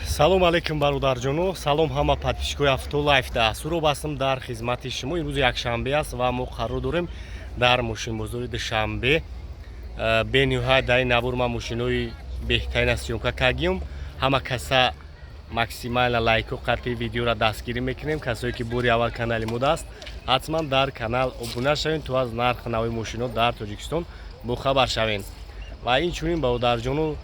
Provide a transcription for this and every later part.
Салом алейкум, бародарҷоно, салом ҳама подписчикои Автолайф. Дастуроб ҳастам дар хизмати шумо. Имрӯз якшанбе аст ва мо қарор дорем дар мошинбозори Душанбе. Бениҳоят дар ин навор ман мошинои беҳтарина съёмка кардем. Ҳама каса максимально лайку қатъи видеоро дастгирӣ мекунем. Касое ки бори аввал канали модааст, ҳатман дар канал обуна шавед, то аз нархи нави мошино дар Тоҷикистон бохабар шавед. Ва инчунин, бародарҷоно,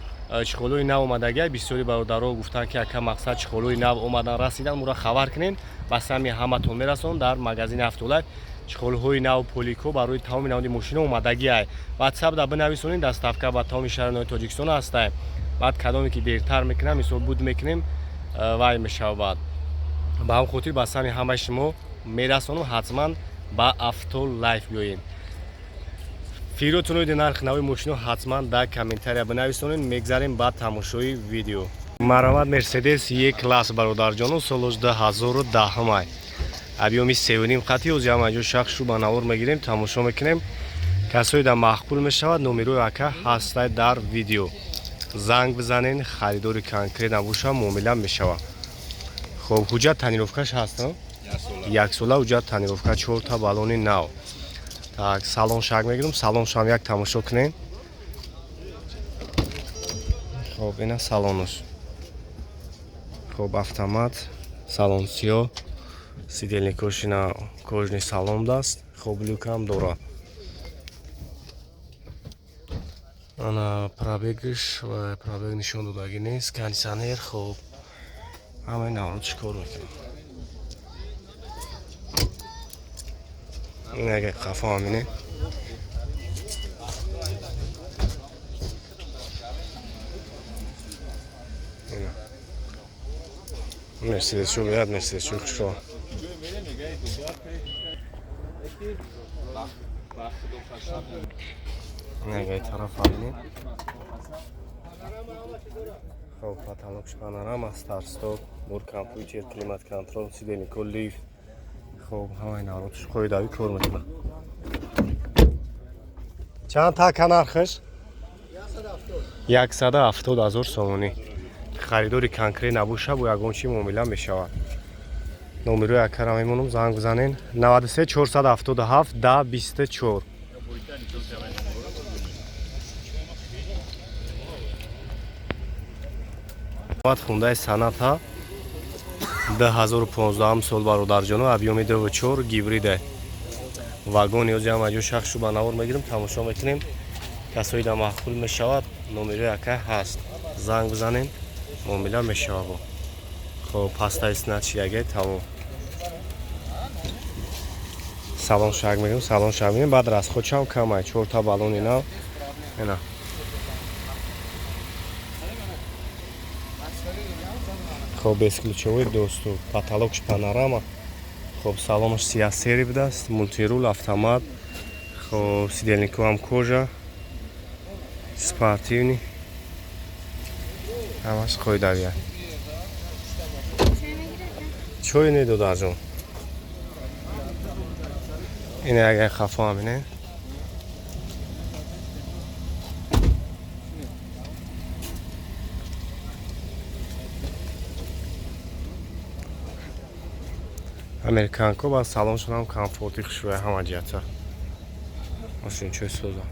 чехолҳои нав омадагия. Бисёри бародаро гуфтанд, ки ака, мақсад, чехолҳои нав омадан расидан, моро хабар кунед, ба сами ҳаматон мерасон. Дар магазини Автолайф чехолҳои нав, полико барои тамоми наводи мошино омадагиай. Ватсап да бинависонед, доставка ба тамоми шаҳрҳои Тоҷикистон ҳастай. Баъд кадоме ки дертар мекунам, мисол, буд мекунем, вай мешавад. Баъд ба ҳам хотир ба сами ҳамаи шумо мерасонам. Ҳатман ба Автолайф биёед. Фикротон оиди нархи нави мошино ҳатман дар комментария бинависонед. Мегзарем ба тамошои видео. Марамат, Мерседес Е класс, бародарҷоно, солош 2010-май, объёми 3,5 қати. Ози ҳамаҷо шахшу ба навор мегирем, тамошо мекунем. Касое дар маъқул мешавад, номерои ака ҳастай дар видео, занг бизанен. Харидори конкрет набоша, муомила мешавад. Хоб, ҳуҷҷат тонировкаш ҳаст, яксола ҳуҷҷат тонировка, чорта баллони нав. Так, салон шак мегирам, салоншам як тамошо кунем. Хоб, ина салонош. Хоб, автомат, салон сиёҳ, сидельникошина кожаный салон даст. Хоб, люкам дорад. Ана пробегш ва пробег нишон додагӣ нест. Кондиционер. Хоб, ҳамаи наврод кор мекунад. Ин қафо ҳамине. Мерседесшо биёяд, мерседесшо хушро. Ин тараф ҳамине. Хоб, потолокш панорама, старт-стоп, бор компютер, климат контроль, сидельнико лифт. Хоб, ҳамаи навротш қоидавӣ кор мекунад. Чанд така нархаш? 170 000 сомонӣ. Харидори конкрет набоша, бо ягон чи муомила мешавад. Номерои акара мемонам, занг бизанен: 93 477 10 24. Хундаи Соната, 2015 сол, бародарҷоно, объёми 2,4, гибриде, вагон. Ёзи ҳамаҷо шахшу ба навор мегирем, тамошо мекунем. Касои да маъқул мешавад, номерои ака ҳаст, занг бизанем, муомила мешавад. Хоб, пастаи снат шидаге, тамом. Салон шак мегирем, салон шак мегирем. Баъд расходшам камай, чорта баллони нав ина. Хоб, бесключевой доступ, потолокш панорама. Хоб, салонаш сиясери будааст, мультируль, автомат. Хоб, сидельникоам кожа, спортивный, ҳамаш қоидавия. Чой не, додарҷон. Ина агар хафо ҳамине. Американко ба салоншонам комфорти хушрӯя, ҳама ҷиҳата мошинчои соза.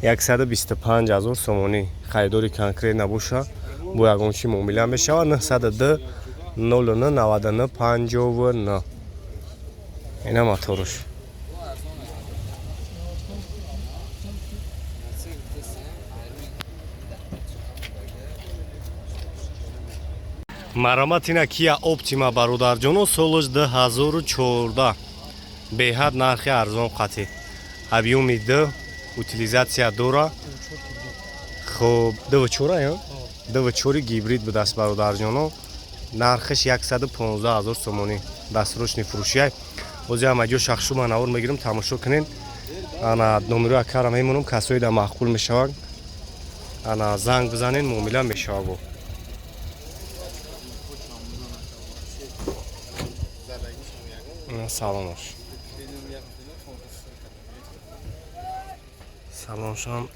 125 000 сомонӣ. Харидори конкрет набоша, бо ягон чи муомила мешавад. 902 09 99 59. Ина моторуш. Марамат, ина Кия Оптима, бародарҷоно, солош 2014, беҳад нархи арзон қатӣ, объёми д, утилизация дора. Хоб, дувчора ё дувчори гибрид будааст, бародарҷоно. Нархаш 115 000 сомонӣ, дастрошни фурӯшиай. Ҳозир ҳамаҷо шахшума навор мегирам, тамошо кунед. Ана номерои акара мемонам. Касое да маъқул мешавад, ана занг бизанед, муомила мешавад. Салонош, салоншам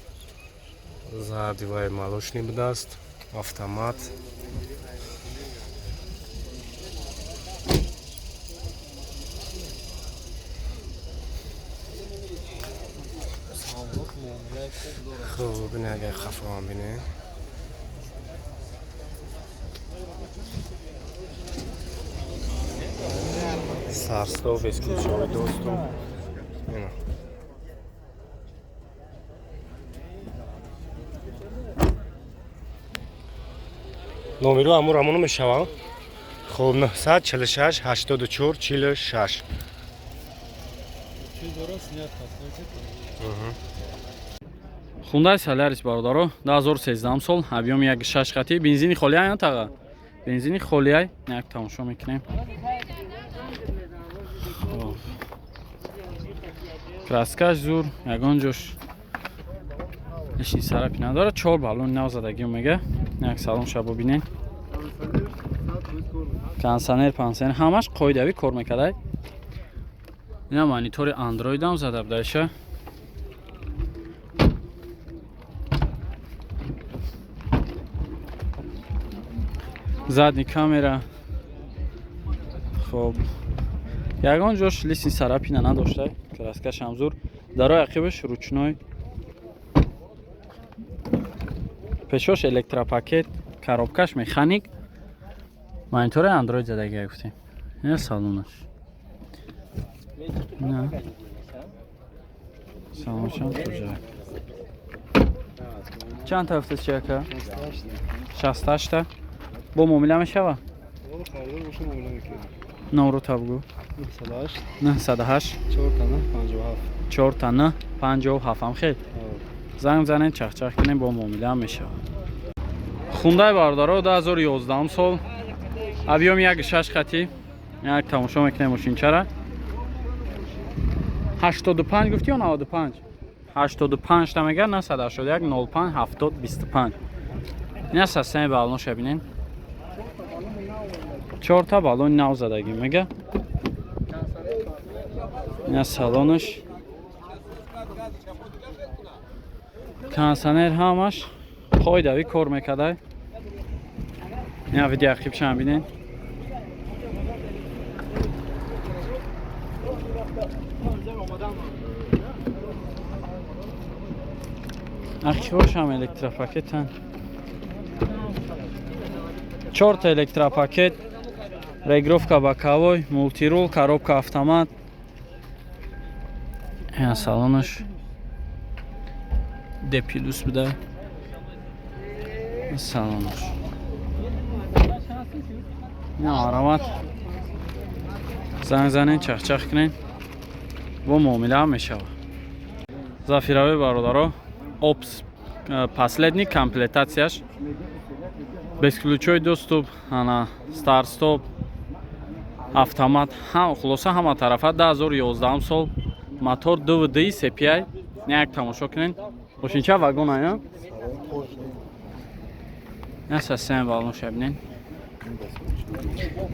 задивай молочный будааст. Автомат. Хуб, бина, агар хафоам бинед. Старт-стоп, бесключевой доступ. Ина. Номеру амур амоно мешавам. Хуб, 946 84 46. Хундай Солярис, бародаро, 2013 сол, объёми 1,6 хати, бензини холиай, а таға? Бензини холиай, як тамошо мекунем. Хоб. Краскаш зур, ягон ҷош лишний царапина надора, чор баллон нав задагӣ мега. Як салон ша бубинен. Кондиционер, пансионер ҳамаш қоидавӣ кор мекардай. Ина монитори Android ам зада будайша. Задний камера. Хоб, ягон ҷош лишний царапина надошта, краскаш ҳам зур. Дарои ақибаш ручной, пешош электропакет, коробкаш механик, монитори Android задагия гуфтем. Ина салонаш, ина салонашам куҷа. Чанд та афтад чи, ака? 68-та. Бо муомила мешава? Номро та бугӯ. 908 4 9 57. Ам хел занг занед, чахчах кунем, бо муомила мешава. Хундай, бародаро, 2011 сол, объёми 1,6 хати. Як тамошо мекунем мошинчара. 85 гуфти ё 95? 85 та мега. 981 05 70 25. Ина системи баллонша бинен, чорта баллони нав задагӣ мега. Ина салонаш, кондиционер ҳамаш қоидавӣ кор мекардай. Ина видео ақибшам бинен. Ақибошам электропакетан, чорта электропакет, регулировка боковой, мультирул, коробка автомат. Ина салонаш D плюс буда. Салонаш ина аромат. Занг занен, чахчах кунен, бо муомила ҳам мешавад. Зафирави, бародаро, Опс, последний комплектацияш, бесключевой доступ, ана старт стоп, автомат, ҳам хулоса ҳама тарафа. 2011 сол, мотор 2.2 CPI. Як тамошо кунен, мошинча вагон ая. На система баллонша бинен.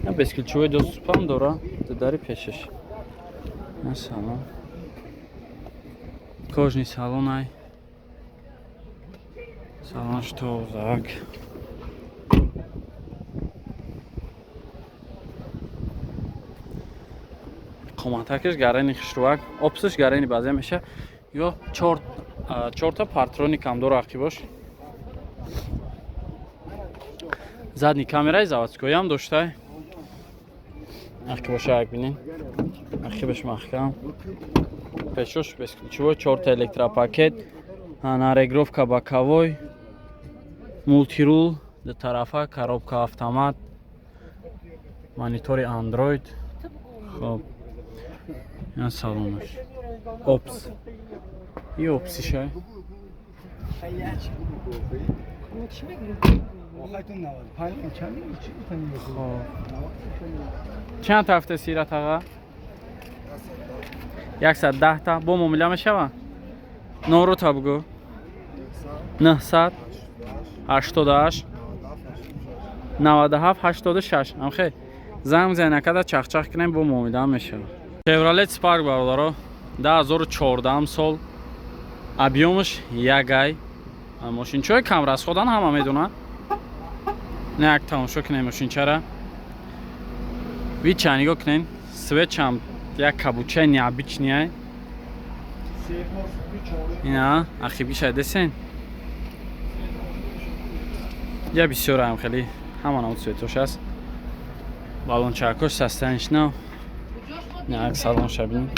На бесключевой доступ ам дора, дари пешаш. На салон, кожаный салон ай. Салон тозак. Қоматакаш гарани хушрӯак, Опсаш гарани баъзе меша. Ё чорта парктроникам дора ақибош. Задний камераи заводскоиам доштай. Ақибоша як бинен, ақибаш маҳкам, пешош бесключевой, чорта электропакет, ана регулировка боковой, мультирул ду тарафа, коробка автомат, монитори Android. Хоб, ин салонаш Опс и Опсишай. Хоб, чанд тафта сират, аға? 110 та. Бо муомила мешава? Номрота бугӯ. 988 97 86. Амхе занг мезанед, акада чахчах кунем, бо муомила мешава. Chevrolet Spark, бародаро, 2014 сол, объёмаш ягай. Мошинчои камрасходан ҳама медонанд. Не, як тамошо кунем мошинчара. Вича нигоҳ кунем, свечам як кабучаи необычный. Ина ақибиша десен. Я бисёраам, хеле ҳама намуд цветош аст. Баллончакош состояниш нав. Як салонша бинем.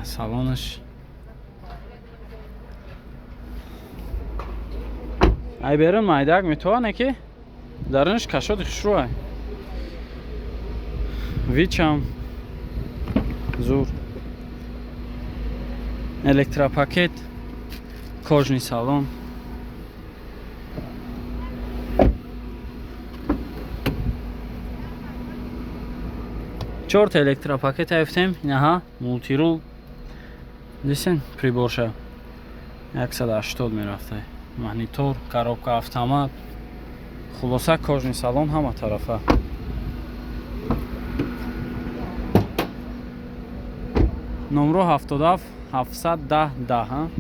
Салонаш ай берун майдак метавоне, ки дарунаш кашоди хушрӯай. Вичам зур, электропакет, кожаный салон. Чорта электропакет рафтем. Инаҳа, мультирул дисен, приборша 180 мерафта, монитор, коробка автомат. Хулоса, кожаный салон ҳама тарафа. Номро 77 710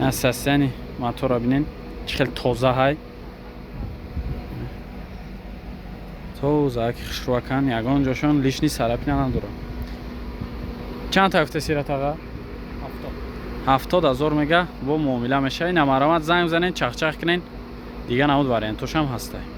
10. Состояни мотора бинен, чӣ хел тоза ҳай, тоза ки хушрӯакан, ягон ҷошон лишний царапина надорад. Чанд та гуфта, Сират аға? 70 000 мега, бо муомила мешава. Ина, марамат, занг бизанен, чахчах кунен. Дига намуд вариантошам ҳастай.